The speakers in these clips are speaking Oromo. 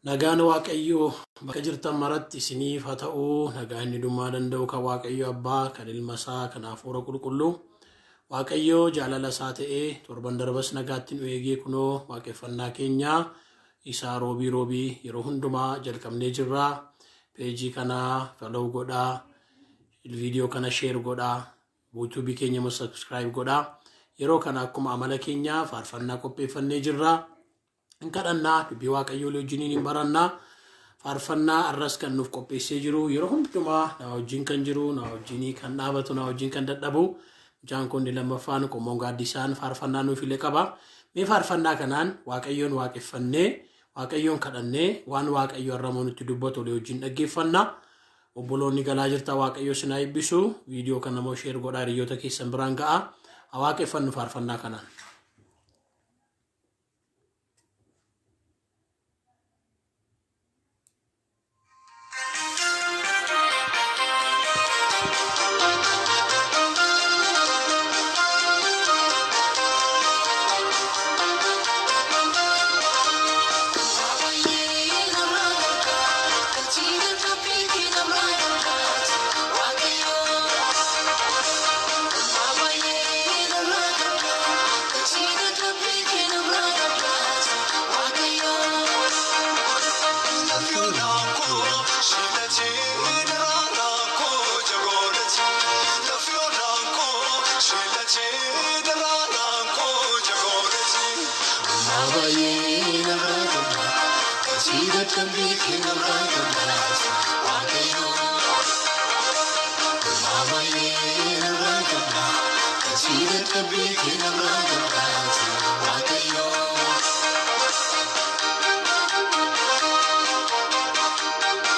Nagaan Waaqayyoo bakka jirtan maratti isiniif haa ta'u. Nagaan inni dhummaa danda'u kan Waaqayyo Abbaa, kan Ilma isaa, kan Hafuura Qulqulluu. Waaqayyo jaalala isaa ta'ee torban darbas nagaatti nu eegee kunoo waaqeffannaa keenya isaa roobii roobii yeroo hundumaa jalqabnee jirra. Peejii kana follow godhaa, viidiyoo kana share godhaa, yuutuubii keenya immoo subscribe godhaa. Yeroo kana akkuma amala keenya faarfannaa qopheeffannee jirra. Hin kadhannaa, dubbii Waaqayyoo wajjiniin hin barannaa. Faarfannaa arras kan nuuf qopheessee jiru yeroo hundumaa na wajjin kan jiru, na wajjinii kan dhaabatu, na wajjin kan dadhabu. Mucaan kun lammaffaan qomoon gaaddisaan faarfannaa nuuf illee qaba. Mee faarfannaa kanaan Waaqayyoon waaqeffannee, Waaqayyoon kadhannee waan Waaqayyo har'a nutti dubbatu walii wajjin dhaggeeffanna. Obboloonni galaa jirta Waaqayyo isin haa eebbisu. Viidiyoo kana immoo share godhaa hiriyoota keessan biraan ga'a. Haa waaqeffannu faarfannaa kanaan.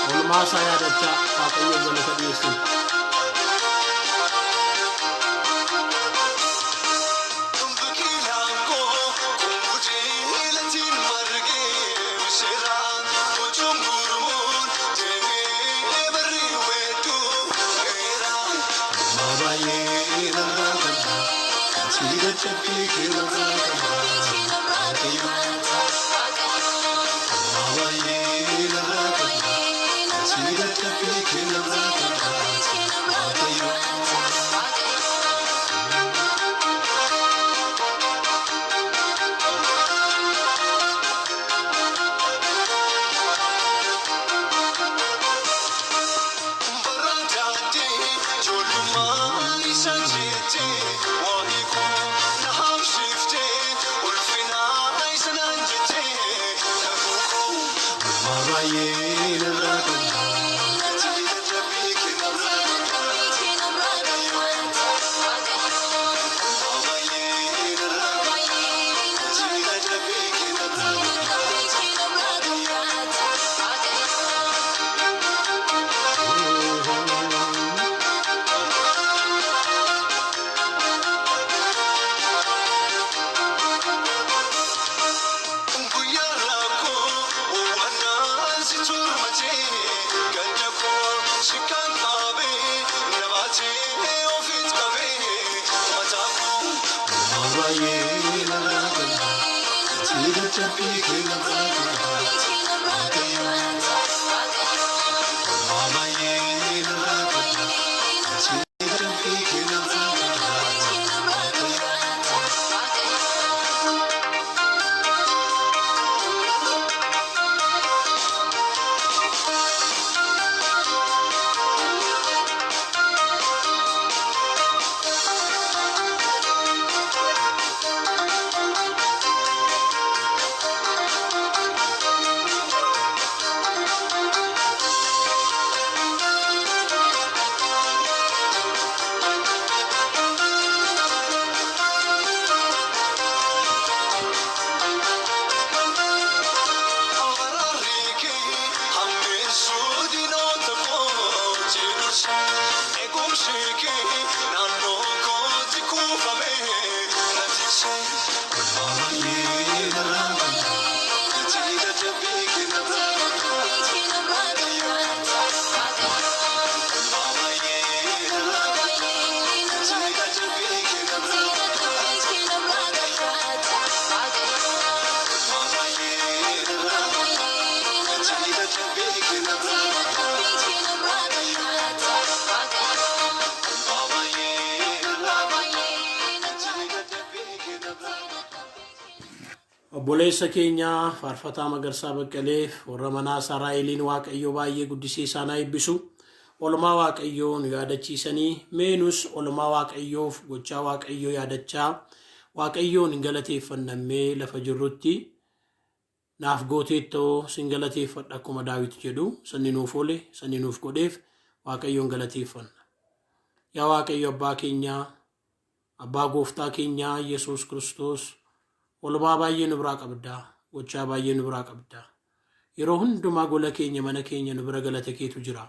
Oolmaa isaa yaadachaa Waaqayyoon galata dhiyeessina. Obboleessa keenya Faarfataa Magarsaa Baqqaleef warra manaa isaa Raa'eliin Waaqayyo baay'ee guddisee isaan haa eebbisu. Oolmaa Waaqayyoo nu yaadachiisanii meenus oolmaa Waaqayyoof gochaa Waaqayyoo yaadachaa Waaqayyoon hin galateeffannamee lafa jirrutti naaf gooteettoo sin galateeffadha akkuma Daawit jedhu sanni nuuf oole sanni nuuf godheef Waaqayyoon galateeffanna. Yaa Waaqayyo abbaa keenyaa, abbaa gooftaa keenyaa Yesuus Kiristoos, oolmaa baay'ee nu biraa qabdaa, gochaa baay'ee nu biraa qabdaa. Yeroo hundumaa gola keenya mana keenya nu bira galata keetu jira.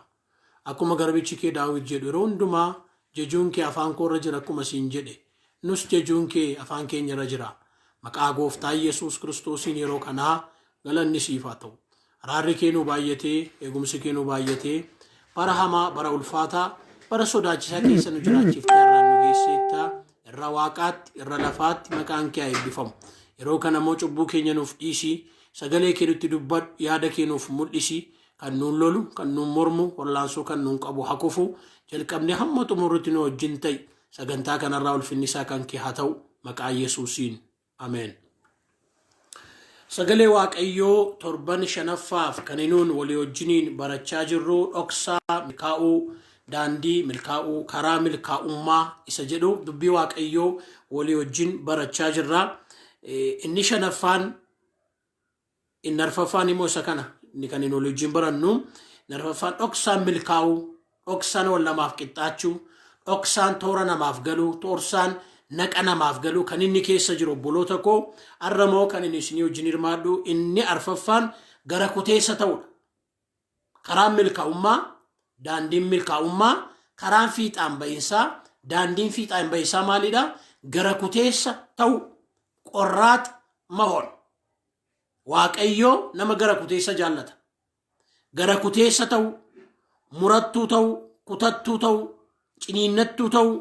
Akkuma garbichi kee Daawit jedhu yeroo hundumaa jejuun kee afaan koo irra jira akkuma siin jedhe nus jejuun kee afaan keenya irra jira. Maqaa gooftaa Yesuus Kiristoosiin yeroo kanaa galanni siif haa ta'u. Araarri kee nu baay'atee, eegumsi kee nu baay'atee, bara hamaa, bara ulfaataa, bara sodaachisaa keessa nu jiraachiftee irraan nu geesseetta. Irra waaqaatti, irra lafaatti maqaan kee haa eebbifamu. Yeroo kana immoo cubbuu keenya nuuf dhiisi, sagalee kee nutti dubbadhu, yaada kee nuuf mul'isi, kan nuun lolu, kan nuun mormu, wallaansoo kan nuun qabu haa kufu, jalqabnee hamma xumurrutti nu wajjin ta'i. Sagantaa kanarraa ulfinni isaa kan kee haa ta'u, maqaa Yesuusiin. Ameen. Sagalee Waaqayyoo torban shanaffaaf kan nuun walii wajjiniin barachaa jirru dhoksaa milkaa'uu, daandii milkaa'uu, karaa milkaa'ummaa isa jedhu dubbii Waaqayyoo walii wajjin barachaa jirra. Inni shanaffaan, inni arfaffaan immoo isa kana, inni kan walii wajjin barannu, inni arfaffaan dhoksaan milkaa'uu, dhoksaan wal namaaf qixxaachuu, dhoksaan toora namaaf galuu, dhoksaan naqa namaaf galuu kan inni keessa jiru obboloota koo har'a immoo kan inni isinii wajjin hirmaadhu inni arfaffaan gara kuteessa ta'uudha. Karaan milkaa'ummaa, daandiin milkaa'ummaa, karaan fiixaan ba'iinsaa, daandiin fiixaan ba'iinsaa maalidha? Gara kuteessa ta'u, qorraax mahoon. Waaqayyoo nama gara kuteessa jaallata. Gara kuteessa ta'u, murattuu ta'u, kutattuu ta'u, ciniinnattuu ta'u,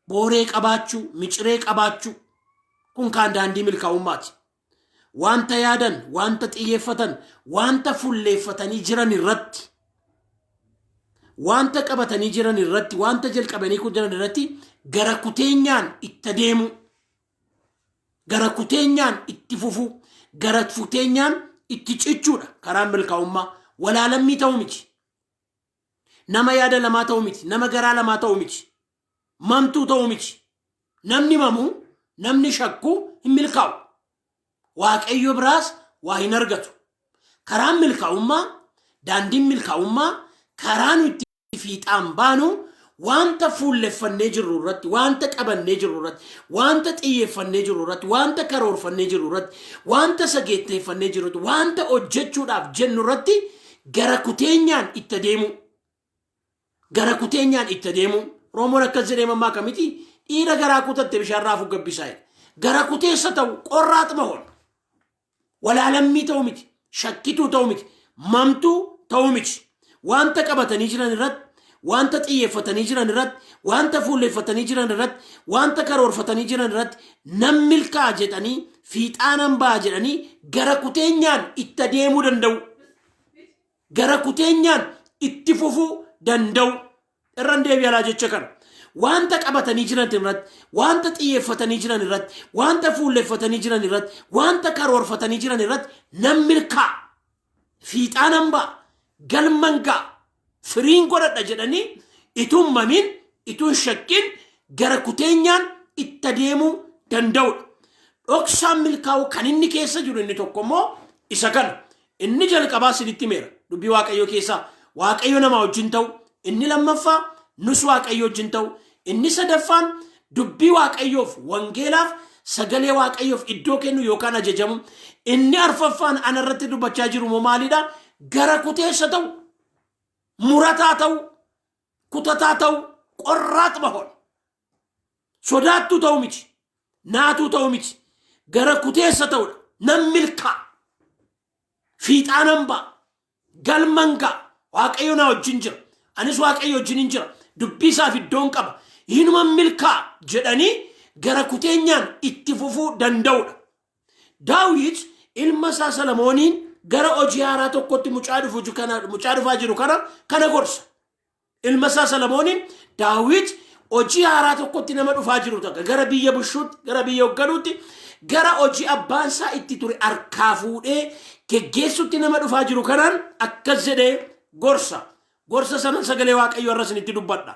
booree qabaachuu, miciree qabaachuu. Kun kaan daandii milkaa'ummaati. Wanta yaadan, wanta xiyyeeffatan, wanta fulleeffatanii jiran irratti, wanta qabatanii jiran irratti, wanta jalqabanii jiran irratti gara kuteenyaan itti adeemu, gara kuteenyaan itti fufuu, gara kuteenyaan itti cichuudha karaan milkaa'ummaa. Walaalammii ta'uu miti. Nama yaada lamaa ta'uu miti. Nama garaa lamaa ta'uu miti. Mamtuu ta'uu miti. Namni mamuu, namni shakku hin milkaa'u. Waaqayyo biraas waa hin argatu. Karaan milkaa'ummaa, daandiin milkaa'ummaa, karaa nuti fiixaan baanu wanta fuulleffannee jirru irratti, wanta qabannee jirru irratti, wanta xiyyeeffannee jirru irratti, wanta karoorfannee jirru irratti, wanta sageetteeffannee jirru irratti, wanta hojjechuudhaaf jennu irratti gara kuteenyaan itti adeemu. Gara kuteenyaan itti adeemu. Oromoon akkas jedhee mammaaka miti, dhiira garaa kutatte bishaan raafuu gabbisaa jedhe. Gara kuteessa ta'u, qorraax mahoon. Walaalammii ta'uu miti, shakkituu ta'uu miti, mamtuu ta'uu miti. Wanta qabatanii jiran irratti, wanta xiyyeeffatanii jiran irratti, wanta fuulleffatanii jiran irratti, wanta karoorfatanii jiran irratti nan milkaa'a jedhanii fiixaanan ba'a jedhanii gara kuteenyaan itti adeemuu danda'u. Gara kuteenyaan itti fufuu danda'u. Irran deebi'alaa jecha kana. Wanta qabatanii jiran irratti, wanta xiyyeeffatanii jiran irratti, wanta fuulleffatanii jiran irratti, wanta karoorfatanii jiran irratti nan milkaa'a. Fiixaanan ba'a. Galman ga'a. Firiin godhadha jedhanii ituun mamiin, ituun shakkiin gara kuteenyaan itti adeemuu danda'udha. Dhoksaan milkaa'u kan inni keessa jiru inni tokko immoo isa kana. Inni jalqabaa isinitti himeera. Dubbii Waaqayyoo keessaa Waaqayyo namaa wajjin ta'u, inni lammaffaa nus Waaqayyo wajjin ta'u, inni sadaffaan dubbii Waaqayyoof, wangeelaaf, sagalee Waaqayyoof iddoo kennu yookaan ajajamu, inni arfaffaan ana irratti dubbachaa jiru immoo maalidha? Gara kuteessa ta'u, murataa ta'u, kutataa ta'u, qorraax mahoon. Sodaattuu ta'u miti, naatuu ta'u miti, gara kuteessa ta'udha. Nan milkaa'a. Fiixaanan ba'a. Galman ga'a. Waaqayyo na wajjin jira. Anis Waaqayyo wajjin hin jira. Dubbii isaaf iddoon qaba. Hinuma milkaa'a jedhanii gara kuteenyaan itti fufuu danda'udha. Daawit ilma isaa Salamooniin gara hojii haaraa tokkotti mucaa dhufu kana mucaa dhufaa jiru kana gorsa. Ilma isaa Salamooniin Daawit hojii haaraa tokkotti nama dhufaa jiru takka gara biyya bushuutti, gara biyya hoogganuutti, gara hojii abbaan isaa itti ture harkaa fuudhee geggeessutti nama dhufaa jiru kanaan akkas jedhee gorsa. Gorsa sana sagalee Waaqayyoo irra isinitti dubbadha.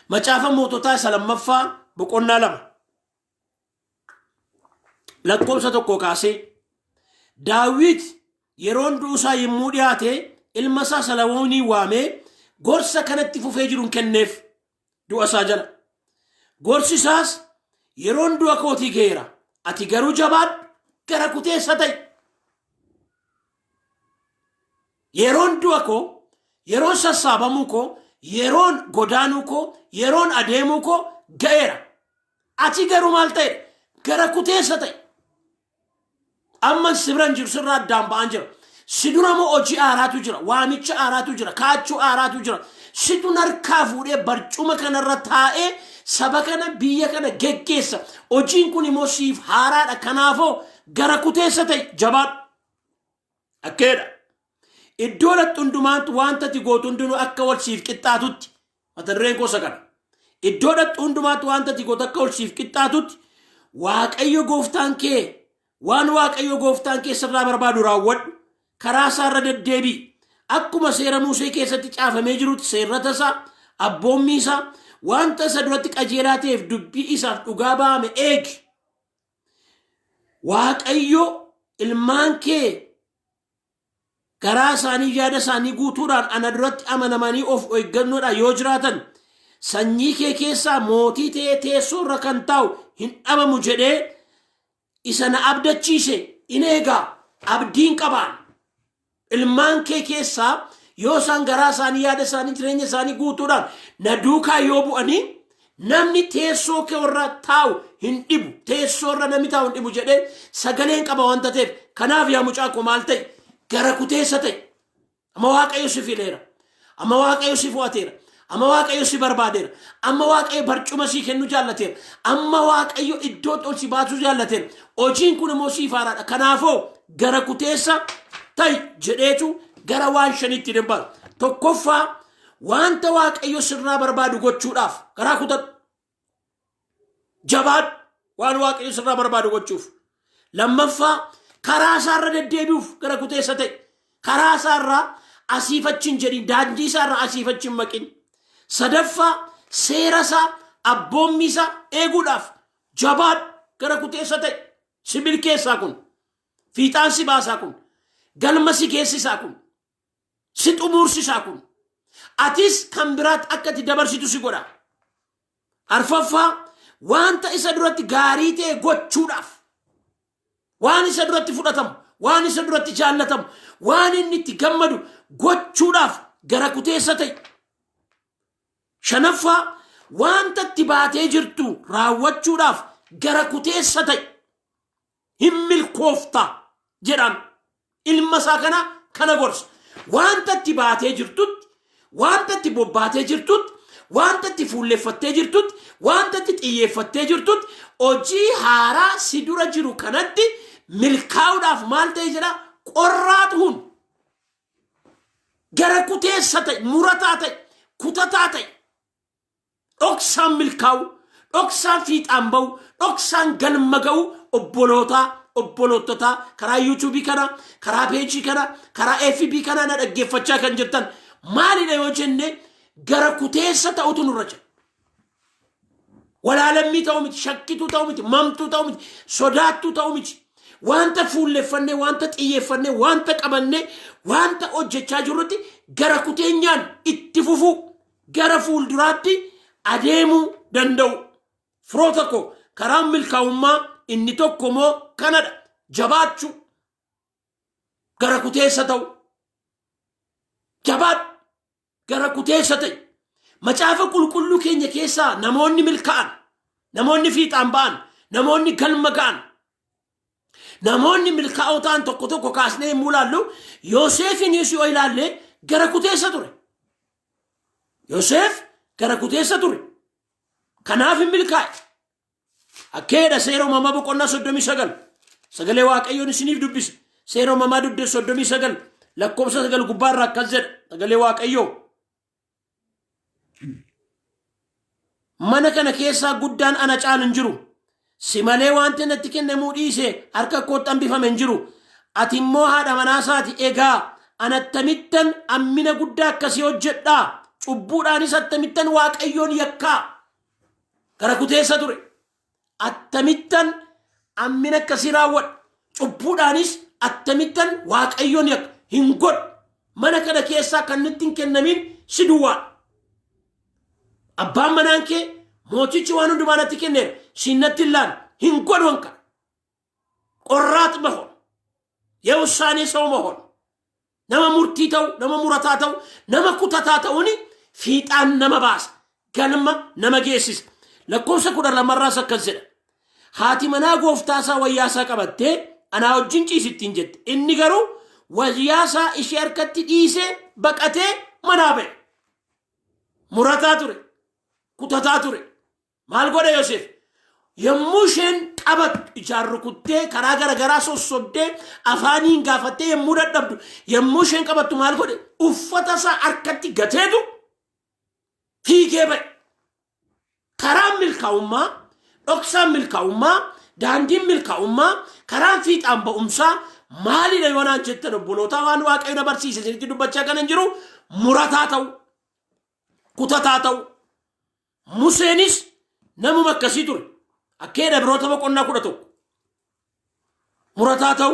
Macaafa Moototaa isa lammaffaa boqonnaa 2. Lakkoofsa 1 kaasee Daawit yeroon du'uusaa yommuu dhiyaate ilma isaa Salamoonii waamee gorsa kanatti fufee jiruun kenneef du'a isaa jala. Gorsi isaas yeroon du'a kootii ga'eera. Ati garuu jabaadhu gara kuteessa ta'i. Yeroon du'a koo, yeroon sassaabamuu koo, yeroon godaanuu koo, yeroon adeemuu koo ga'eera. Ati garuu maal ta'e? Gara kuteessa ta'e. Amma si bira hin jiru, sirraa addaan ba'aan jira. Si dura immoo hojii haaraatu jira, waamicha haaraatu jira, kaachuu haaraatu jira. Situ narkaa fuudhee barcuma kanarra taa'ee saba kana biyya kana geggeessa. Hojiin kun immoo siif haaraadha. Kanaafoo gara kuteessa ta'e jabaadhu. Akkeedha. Iddoo dhaqxu hundumaatti wanta ati gootu hundinuu akka wal siif qixxaatutti. Mata dureen koo isa kana. Iddoo dhaqxu hundumaatti wanta ati gootu akka wal siif qixxaatutti Waaqayyo gooftaan kee waan Waaqayyo gooftaan kee sirraa barbaadu raawwadhu. Karaa isaa irra deddeebi'i. Akkuma seera Musee keessatti caafamee jirutti seerrata isaa, abboommii isaa, wanta isa duratti qajeelaa ta'eef dubbii isaaf dhugaa ba'ame eegi. Waaqayyo ilmaan kee garaa isaanii yaada isaanii guutuudhaan ana duratti amanamanii of eeggannoodhaan yoo jiraatan sanyii kee keessaa mootii ta'ee teessoo irra kan taa'u hin dhabamu jedhee isa na abdachiise in eegaa abdiin qabaan. Ilmaan kee keessaa yoo isaan garaa isaanii yaada isaanii jireenya isaanii guutuudhaan na duukaa yoo bu'anii namni teessoo kee irra taa'u hin dhibu teessoo irra namni taa'u hin dhibu jedhee sagaleen qaba wanta ta'eef kanaaf yaa mucaa koo maal ta'e gara kuteessa ta'e. Amma Waaqayyo si fileera. Amma Waaqayyo si fo'ateera. Amma Waaqayyo si barbaadeera. Amma Waaqayyo barcuma sii kennu jaallateera. Amma Waaqayyo iddootti ol si baasuu jaallateera. Hojiin kun immoo siif haaraadha. Kanaafoo gara kuteessa ta'i jedheetu gara waan shaniitti darbaa. Tokkoffaa wanta Waaqayyo sirraa barbaadu gochuudhaaf garaa kutadhu. Jabaadhu waan Waaqayyo sirraa barbaadu gochuuf. Lammaffaa karaa isaarra deddeebi'uuf gara kuteessa ta'e. Karaa isaarraa asiif achi hin jedhin, daandii isaarraa asiif achi hin maqin. Sadaffaa seera isaa abboommii isaa eeguudhaaf jabaadhu gara kuteessa ta'e. Si milkeessaa kun, fiixaan si baasaa kun, galma si geessisaa kun, si xumuursisaa kun. Atis kan biraatti akka itti dabarsitu si godha. Arfaffaa wanta isa duratti gaarii ta'e gochuudhaaf waan isa duratti fudhatamu, waan isa duratti jaallatamu, waan inni itti gammadu gochuudhaaf gara kuteessa ta'e. Shanaffaa wanta itti baatee jirtu raawwachuudhaaf gara kuteessa ta'e. Hin milkoofta jedhaan ilma isaa kana gorsa. Wanta itti baatee jirtutti, wanta itti bobbaatee jirtutti, wanta itti fuulleffattee jirtutti, wanta itti xiyyeeffattee jirtutti hojii haaraa si dura jiru kanatti milkaa'uudhaaf maal ta'e jedha qorraatuun gara kuteessa ta'e, murataa ta'e, kutataa ta'e. Dhoksaan milkaa'u, dhoksaan fiixaan ba'u, dhoksaan galma ga'u obbolootaa, obboloototaa karaa yuutuubii kana, karaa peejii kana, karaa FB kana na dhaggeeffachaa kan jirtan maalidha yoo jenne gara kuteessa ta'utu nurra jira. Walaalammii ta'uu miti, shakkituu ta'uu miti, mamtuu ta'uu miti, sodaattuu ta'uu miti. Wanta fuulleffannee, wanta xiyyeeffannee, wanta qabannee, wanta hojjechaa jirrutti gara kuteenyaan itti fufuu, gara fuulduraatti adeemuu danda'u. Firoota koo karaan milkaa'ummaa inni tokko immoo kanadha. Jabaachuu. Gara kuteessa ta'u. Jabaadhu. Gara kuteessa ta'e. Macaafa qulqulluu keenya keessaa namoonni milkaa'an, namoonni fiixaan ba'an, namoonni galma ga'an, namoonni milkaa'oo ta'an tokko tokko kaasnee yommuu ilaallu Yooseefiinis yoo ilaalle gara kuteessa ture. Yoseef gara kuteessa ture. Kanaaf hin milkaa'e. Akkeedha seera uumamaa boqonnaa 39. Sagalee Waaqayyoon isiniif dubbisa. Seera Uumamaa 39 lakkoofsa 9 gubbaarraa akkas jedha sagalee Waaqayyoo. Mana kana keessaa guddaan ana caalu hin jiru. Si malee wanti natti kennamuu dhiise harka kootti hambifame hin jiru. Ati immoo haadha manaa isaati. Egaa an attamittan hammina guddaa akkasii hojjedhaa? Cubbuudhaanis attamittan Waaqayyoon yakkaa? Gara kuteessa ture. Attamittan hammina akkasii raawwadha? Cubbuudhaanis attamittan Waaqayyoon yakka? Hin godhu. Mana kana keessaa kan nutti hin kennamin si duwwaadha. Abbaan manaan kee mootichi waan hundumaa natti kenneera. Siin natti hin laanne. Hin godhu an kana. ቆራጥ መሆን የውሳኔ ሰው መሆን nama murtii ta'u, nama murataa ta'u, nama kutataa ta'uun fiixaan nama baasa, galma nama geessisa. Lakkoofsa 12rraas akkas jedha. Haati manaa gooftaasaa wayyaasaa qabattee anaa wajjin ciisittiin jette. Inni garuu wayyaasaa ishee harkatti dhiisee baqatee manaa ba'e. Murataa ture, kutataa ture. Maal godhe Yoseef? Yommuu isheen qabattu ijaan rukuttee, karaa garagaraa sossobdee, afaaniin gaafattee yommuu dadhabdu, yommuu isheen qabattu maal godhe? Uffata isaa harkatti gateetu fiigee ba'e. Karaan milkaa'ummaa, dhoksaan milkaa'ummaa, daandiin milkaa'ummaa, karaan fiixaan ba'umsaa maalidha yoo naan jettan, obboloota, waan Waaqayyo na barsiise isinitti dubbachaa kan hin jiru, murataa ta'u, kutataa ta'u. Museenis namuma akkasii ture. Akka jedha Ibroota boqonnaa 11. Murataa ta'u,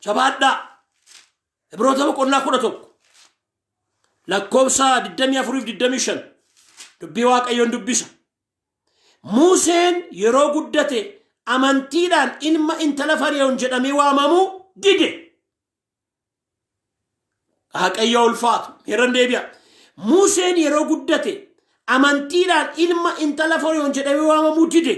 jabaadhaa. Ibroota boqonnaa 11 lakkoofsa 24 fi 25 dubbii Waaqayyoon dubbisa. Museen yeroo guddate amantiidhaan ilma intala Fariyoon jedhamee waamamuu dide. Waaqayyo ulfaatu. Yeroo deebi'a. Museen yeroo guddate amantiidhaan ilma intala Fariyoon jedhamee waamamuu dide.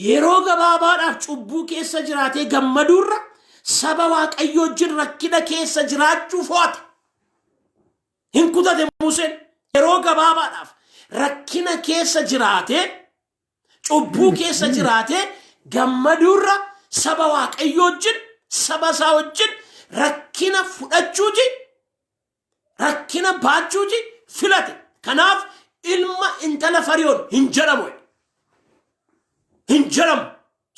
Yeroo gabaabaadhaaf cubbuu keessa jiraatee gammaduurra saba Waaqayyoo wajjin rakkina keessa jiraachuu fo'ate. Hin kutate Museen. Yeroo gabaabaadhaaf rakkina keessa jiraatee, cubbuu keessa jiraatee gammaduurra saba Waaqayyoo wajjin, saba isaa wajjin rakkina fudhachuuti, rakkina baachuuti filate. Kanaaf ilma intala Fariyoon hin jedhamu. Hin jedhamu.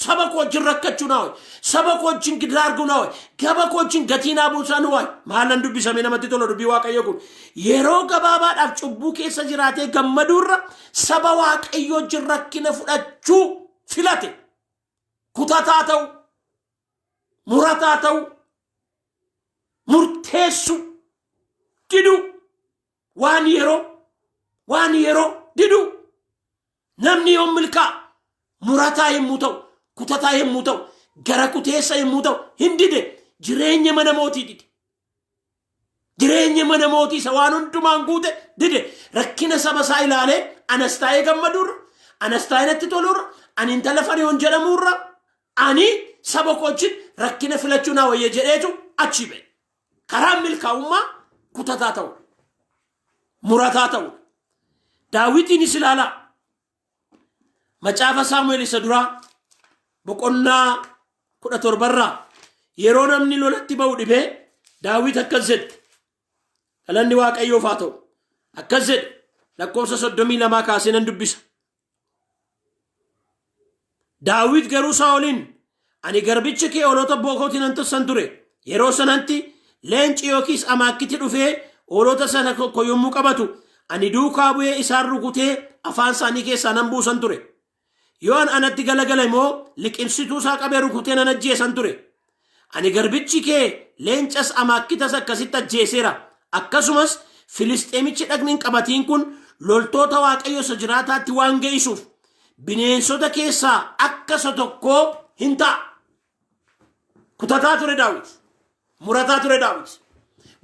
Saba koo wajjin rakkachuu naa wayi. Saba koo wajjin gidiraa arguu naa wayi. Gaba koo wajjin gatii naa buusaa nu wayi. Maalan dubbisamee namatti tola dubbii Waaqayyoo kun. Yeroo gabaabaadhaaf cubbuu keessa jiraatee gammaduurra saba Waaqayyoo wajjin rakkina fudhachuu filate. Kutataa ta'u, murataa ta'u, murteessuu, diduu, waan yeroo diduu. Namni yoom milkaa? Murataa yommuu ta'u, kutataa yommuu ta'u, gara kuteessa yommuu ta'u. Hin dide. Jireenya mana mootii dide. Jireenya mana mootii isa waan hundumaan guute dide. Rakkina saba isaa ilaalee, anas taa'ee gammaduurra, anas taa'ee natti toluurra, ani intala Fariyoon jedhamuurra, ani saba koo wajjin rakkina filachuu naa wayya jedheetu achii ba'e. Karaan milkaa'ummaa kutataa ta'u, murataa ta'u. Daawitiinis ilaalaa. Macaafa Saamu'eel isa duraa boqonnaa 17rraa yeroo namni lolatti ba'u dhibee Daawit akkas jedhe. Galanni Waaqayyoof haa ta'u. Akkas jedhe, lakkoofsa 32 kaasee nan dubbisa. Daawit garuu Saa'oliin, "Ani garbichi kee hoolota abbaa kootii nan tiksan ture. Yeroo sanatti leenci yookiis amaakkiti dhufee hoolota sana tokko yommuu qabatu, ani duukaa bu'ee isaan rukutee afaan isaanii keessaa nan buusan ture. Yoo an anatti galagale immoo liqimsituu isaa qabee rukutee nan ajjeesan ture. Ani garbichi kee leencas amaakkitas akkasitti ajjeeseera. Akkasumas Filisxeemichi dhagni hin qabatiin kun loltoota Waaqayyo isa jiraataatti waan geessuuf bineensota keessaa akka isa tokkoo hin ta'a." Kutataa ture Daawit. Murataa ture Daawit.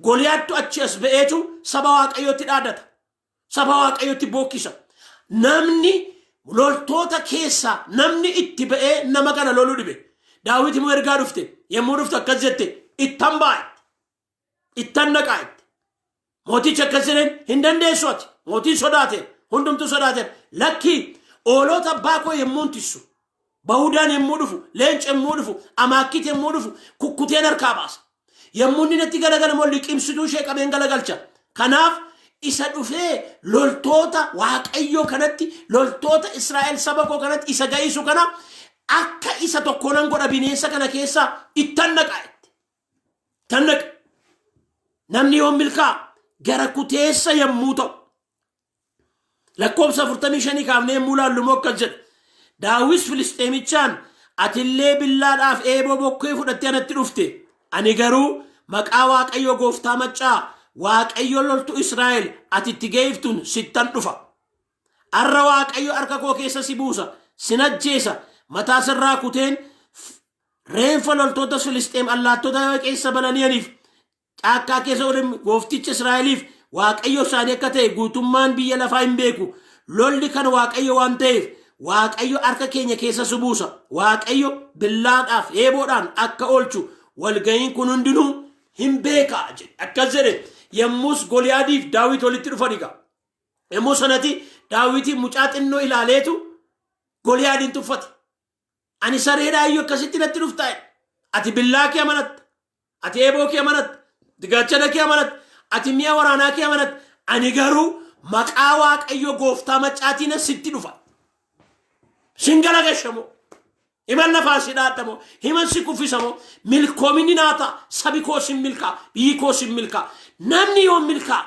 Goliyaattu achi as ba'eetu saba Waaqayyootti dhaadata. Saba Waaqayyootti bookkisa. Namni loltoota keessaa namni itti ba'ee nama kana loluu dhibe. Daawit immoo ergaa dhufte. Yommuu dhufte akkas jette, "Ittan ba'a. Ittan naqaa," jette. Mootichi akkas jedheen, "Hin dandeessu ati." Mootiin sodaateera. Hundumtuu sodaateera. "Lakkii, hoolota abbaa koo yommuu tissu. Bahudaan yommuu dhufu, leenca yommuu dhufu, amaakkit yommuu dhufu, kukkuteen harkaa baasa. Yommuu inni natti galagalu immoo liqimsituu ishee qabeen galagalcha. Kanaaf isa dhufee loltoota Waaqayyoo kanatti, loltoota Israa'el saba koo kanatti isa ga'isu kana akka isa tokko nan godha bineensa kana keessaa ittan naqa jette. Ittan naqa. Namni yoom milkaa'a? Gara kuteessa yommuu ta'u. Lakkoofsa 45 kaafnee yommuu ilaallu immoo akkas jedha. Daawit Filisxeemichaan atillee billaadhaaf eeboo bokkee fudhattee anatti dhufte. Ani garuu maqaa Waaqayyo gooftaa maccaa Waaqayyo loltu Israa'el ati itti geeyftuun sittan dhufa. Arra Waaqayyo harka koo keessa si buusa, sin ajjeesa, mataa sirraa kuteen reenfa loltoota Filisxeem allaattota keessa balani'aniif caakkaa keessa oolan goofticha Israa'eliif Waaqayyo isaanii akka ta'e guutummaan biyya lafaa hin beeku. Lolli kan Waaqayyo waan ta'eef Waaqayyo harka keenya keessa si buusa. Waaqayyo billaadhaaf eeboodhaan akka oolchu walga'iin kun hundinuu hin beeka jedhe. Akkas jedhe yommus Goliyaadiif Daawit walitti dhufan egaa. Yommuu sanatti Daawitiin mucaa xinnoo ilaaleetu Goliyaadiin tuffate. Ani sareedhaa iyyuu akkasitti natti dhuftaa jedhe. Ati billaa kee amanatta. Ati eeboo kee amanatta. Ati gaachana kee amanatta. Ati mi'a waraanaa kee amanatta. Ani garuu maqaa Waaqayyo gooftaa maccaatiin sitti dhufa. Sin galagashamoo. Himan lafaa si dhaadhamoo. Himan si kuffisamoo. Milkoominni naa ta'a. Sabi koo sin milkaa. Biyyi koo sin milkaa. Namni yoo milkaa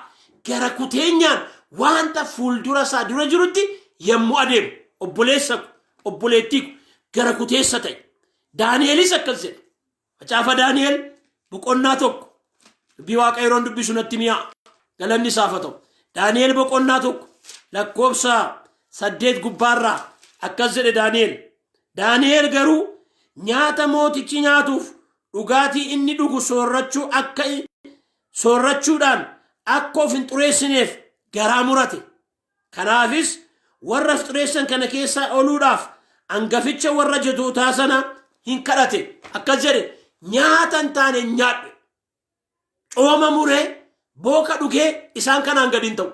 gara kuteenyaan wanta fuuldura isaa dura jirutti yommuu adeemu obboleessa ko obboleettii ko gara kuteessa ta'e. Daani'elis akkas jedha. Macaafa Daani'el boqonnaa 1 dubbii Waaqa yeroon dubbisu natti mi'aa galanni isaaf haa ta'u. Daani'el boqonnaa 1 lakkoofsa 8 gubbaarraa akkas jedhe Daani'el. Daani'el garuu nyaata mootichi nyaatuuf dhugaatii inni dhugu soorrachuu akka soorrachuudhaan akka of hin xureessineef garaa murate. Kanaafis warra of xureessan kana keessaa ooluudhaaf angaficha warra jatootaa sana hin kadhate. Akkas jedhe nyaata hin taane hin nyaadhu. Cooma muree booka dhugee isaan kanaan gadi hin ta'u.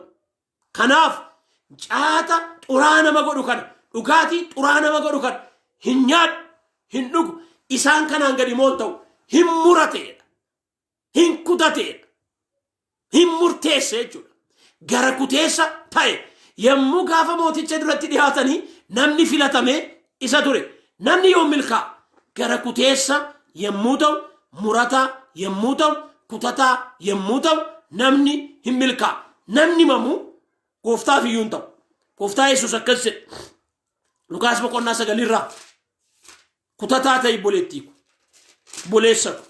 Kanaaf nyaata xuraa nama godhu kana dhugaatii xuraa nama godhu kana hin nyaadhu hin dhugu isaan kanaan gadi moo hin ta'u hin murateedha. Hin kutateedha. Hin murteesse jechuudha. Gara kuteessa ta'e yommuu gaafa mooticha duratti dhiyaatanii namni filatame isa ture. Namni yoo milkaa'a gara kuteessa yommuu ta'u, murataa yommuu ta'u, kutataa yommuu ta'u namni hin milkaa'a. Namni mamuu gooftaaf iyyuu hin ta'u. Gooftaa Yesuus akkas jedhe. Lukaas boqonnaa 9rraa kutataa ta'i obboleettii ko obboleessa ko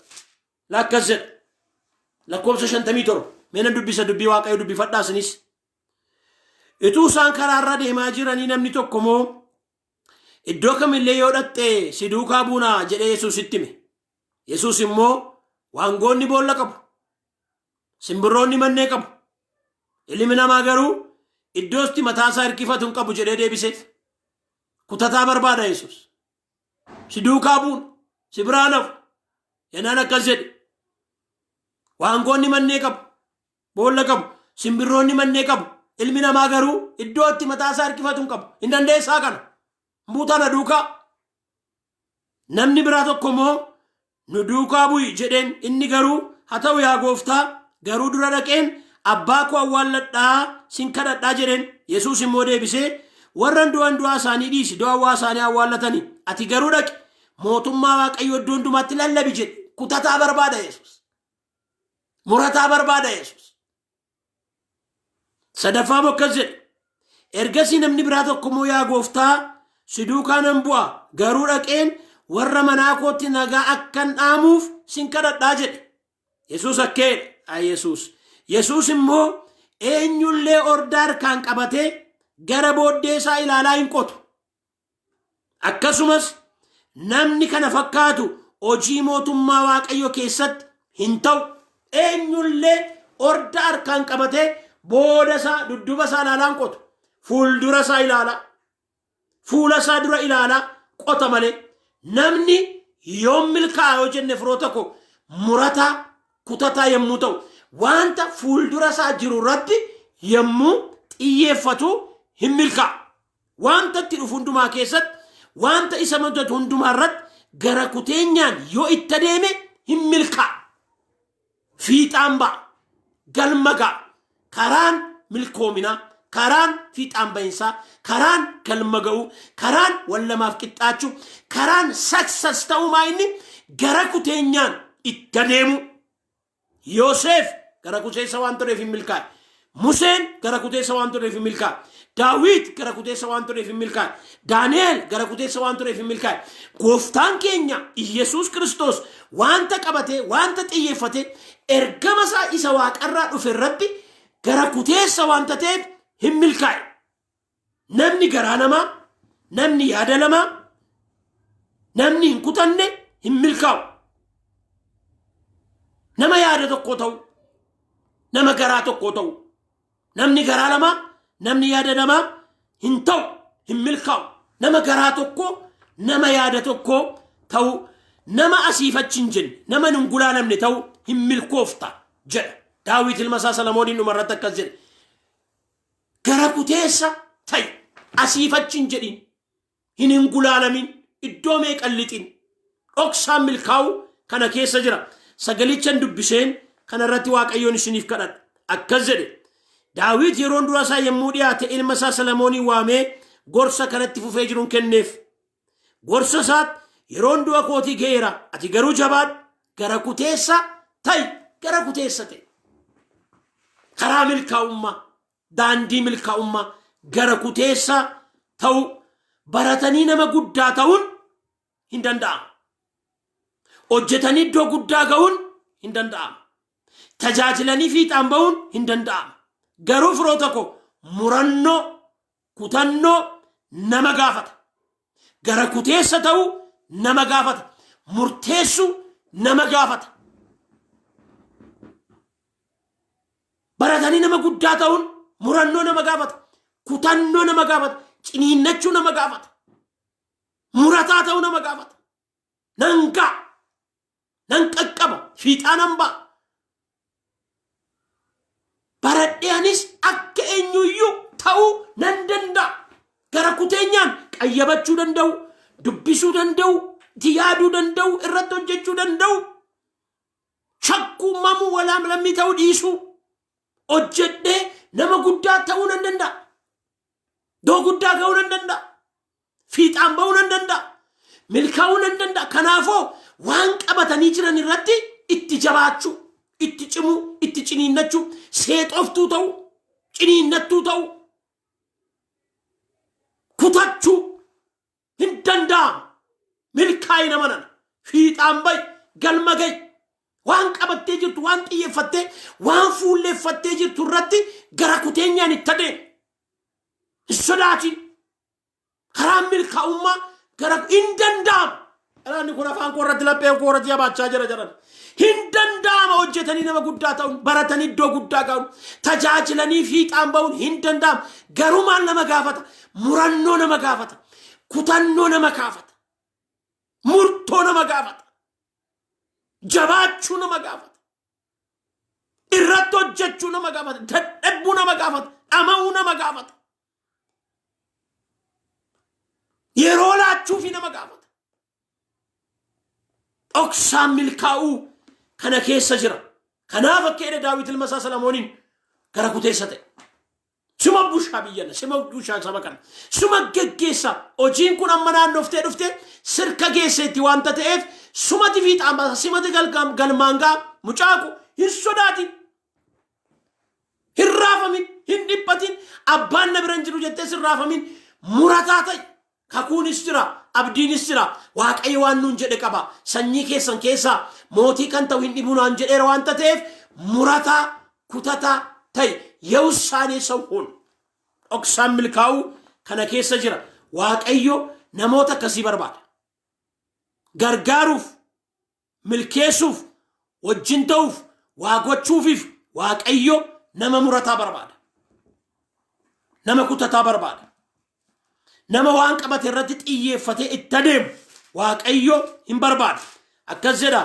lakkas jedha. Lakkoofsa 57 mee nan dubbisa dubbii Waaqayyo dubbifadhaa isinis. Ituu isaan karaarra deemaa jiranii namni tokko immoo iddoo kamillee yoo dhaqxe si duukaa buunaa jedhee Yesuusitti hime. Yesuus immoo waangoonni boolla qabu. Simbirroonni mannee qabu. Ilmi namaa garuu iddootti mataa isaa hirkifatu hin qabu jedhee deebiseef. Kutataa barbaada Yesuus. Si duukaa buuna. Si biraa nafu. Jennaan akkas jedhe. Waangoonni mannee qabu. Boolla qabu. Simbirroonni mannee qabu. Ilmi namaa garuu iddoo itti mataa isaa hirkifatu hin qabu. Hin dandeessaa kana. Buutaa na duukaa. Namni biraa tokko immoo nu duukaa bu'i jedheen inni garuu haa ta'u yaa gooftaa garuu dura dhaqeen abbaa koo awwaalladhaa sin kadhadhaa jedheen. Yesuus immoo deebisee warra du'an du'aa isaanii dhiisi du'a awwaa isaanii awwaallatanii ati garuu dhaqi mootummaa Waaqayyoo iddoo hundumaatti lallabi jedhe. Kutataa barbaada Yesuus. Murataa barbaada Yesuus. Sadaffaa immoo akkas jedhe. Ergasii namni biraa tokko immoo yaa gooftaa si duukaa nan bu'a garuu dhaqeen warra manaa kootti nagaa akkan dhaamuuf sin kadhadhaa jedhe. Yesuus akkeedha. Ay Yesuus. Yesuus immoo eenyullee ordaa harkaan qabatee gara booddee isaa ilaalaa hin qotu. Akkasumas namni kana fakkaatu hojii mootummaa Waaqayyo keessatti hin ta'u. Eenyullee orda harkaan qabatee booda isaa dudduuba isaa ilaalaa hin qotu. Fuuldura isaa ilaalaa. Fuula isaa dura ilaalaa qota malee. Namni yoom milkaa'a yoo jenne firoota koo murataa kutataa yommuu ta'u wanta fuuldura isaa jiru irratti yommuu xiyyeeffatu hin milkaa'a. Wanta itti dhufu hundumaa keessatti, Wanta isa mudatu hundumaa irratti gara kuteenyaan yoo itti adeeme hin milkaa'a. Fiixaan ba'a. Galma ga'a. Karaan milkoominaa, karaan fiixaan bahinsaa, karaan galma ga'uu, karaan wal lamaaf qixxaachuu, karaan success ta'uu maa inni gara kuteenyaan itti adeemu. Yoosef gara kuteessa waan tureef hin milkaa'e. Museen gara kuteessa waan tureef hin milkaa'e. Daawit gara kuteessa waan tureef hin milkaa'e. Daani'el gara kuteessa waan tureef hin milkaa'e. Gooftaan keenya Iyyasuus Kiristoos wanta qabatee, wanta xiyyeeffatee, ergama isaa isa waaqarraa dhufe irratti gara kuteessa wanta ta'eef hin milkaa'e. Namni garaa namaa, namni yaada lamaa, namni hin kutanne hin milkaa'u. Nama yaada tokko ta'u, nama garaa tokko ta'u, namni garaa lamaa, namni yaada lamaa hin ta'u, hin milkaa'u. Nama garaa tokko, nama yaada tokko ta'u, nama asiif achi hin jenne, nama hin gulaalamne ta'u hin milkoofta jedha. Daawit ilma isaa Salamooniin dhumarratti akkas jedhe. Gara kuteessa ta'i, asiif achi hin jedhin, hin gulaalamin, iddoo meeqan lixin, dhoksaan milkaa'u kana keessa jira. Sagalichan dubbiseen kanarratti Waaqayyoon isiniif kadhadha. Akkas jedhe. Daawit yeroon dura isaa yommuu dhiyaate ilma isaa Salamoonii waamee gorsa kanatti fufee jiruun kenneef. Gorsa isaatti yeroon du'a kootii ga'eera. Ati garuu jabaadhu. Gara kuteessa ta'i. Gara kuteessa ta'e. Karaa milkaa'ummaa, daandii milkaa'ummaa gara kuteessa ta'u baratanii nama guddaa ta'uun hin danda'amu. Hojjetanii iddoo guddaa ga'uun hin danda'amu. Tajaajilanii fiixaan ba'uun hin danda'amu. Garuu firoota koo murannoo, kutannoo nama gaafata. Gara kuteessa ta'uu nama gaafata. Murteessuu nama gaafata. Baratanii nama guddaa ta'uun murannoo nama gaafata. Kutannoo nama gaafata. Ciniinnachuu nama gaafata. Murataa ta'uu nama gaafata. Nan ga'a. Nan qaqqaba. Fiixaa nan ba'a. Baradhee anis akka eenyuyyuu ta'uu nan danda'a. Gara kuteenyaan qayyabachuu danda'u, dubbisuu danda'u, itti yaaduu danda'u, irratti hojjechuu danda'u. Shakkuu mamuu walaam lammii ta'uu dhiisuu. Hojjedhee nama guddaa ta'uu nan danda'a. Iddoo guddaa ga'uu nan danda'a. Fiixaan ba'uu nan danda'a. Milkaa'uu nan danda'a. Kanaafuu waan qabatanii jiran irratti itti jabaachuu, itti cimuu, itti ciniinnachuu, seexoftuu ta'uu, ciniinnattuu ta'uu, kutachuu hin danda'amu. Milkaa'i nama nana. Fiixaan ba'i, galma ga'i. Waan qabattee jirtu, waan xiyyeeffattee, waan fuulleeffattee jirtu irratti gara kuteenyaan itti adeemi. Hin sodaatin. Karaan milkaa'ummaa gara hin danda'amu. Dhalaanni kun afaan koo irratti lapheen koo irratti jabaachaa jira jedhan. Hin danda'ama hojjetanii nama guddaa ta'uun, baratanii iddoo guddaa ga'uun, tajaajilanii fiixaan ba'uun hin danda'amu. Garuu maal nama gaafata? Murannoo nama gaafata. Kutannoo nama gaafata. Murtoo nama gaafata. Jabaachuu nama gaafata. Irratti hojjechuu nama gaafata. Dadhabuu nama gaafata. Dhama'uu nama gaafata. Yeroo laachuufi nama gaafata. Dhoksaan milkaa'uu kana keessa jira. Kanaaf akka jedhe Daawit ilma isaa Salamooniin gara kuteessa ta'e. Suma bushaa biyyana, suma bushaa saba kana, suma geggeessa. Hojiin kun amma naannoftee dhuftee sirka geesseetti waanta ta'eef sumati fiixaan baasa, simati galmaan ga'a. Mucaaku hin sodaatin. Hin raafamin, hin dhiphatin, abbaan na bira hin jiru jettee sin raafamin, murataa ta'i. Kakuunis jira, abdiinis jira. Waaqayyo waan nuun jedhe qaba. Sanyii keessan keessaa mootii kan ta'u hin dhibu naan jedheera waanta ta'eef murataa, kutataa ta'i. Yewusaanee ሰው ሁን. Dhoksaan milkaa'uu kana keessa jira. Waaqayyo namoota akkasii barbaada. Gargaaruuf, milkeessuuf, wajjin ta'uuf, waa gochuufiif Waaqayyo nama murataa barbaada. Nama kutataa barbaada. Nama waan qabate irratti xiyyeeffatee itti adeemu Waaqayyo hin barbaada. Akkas jedha.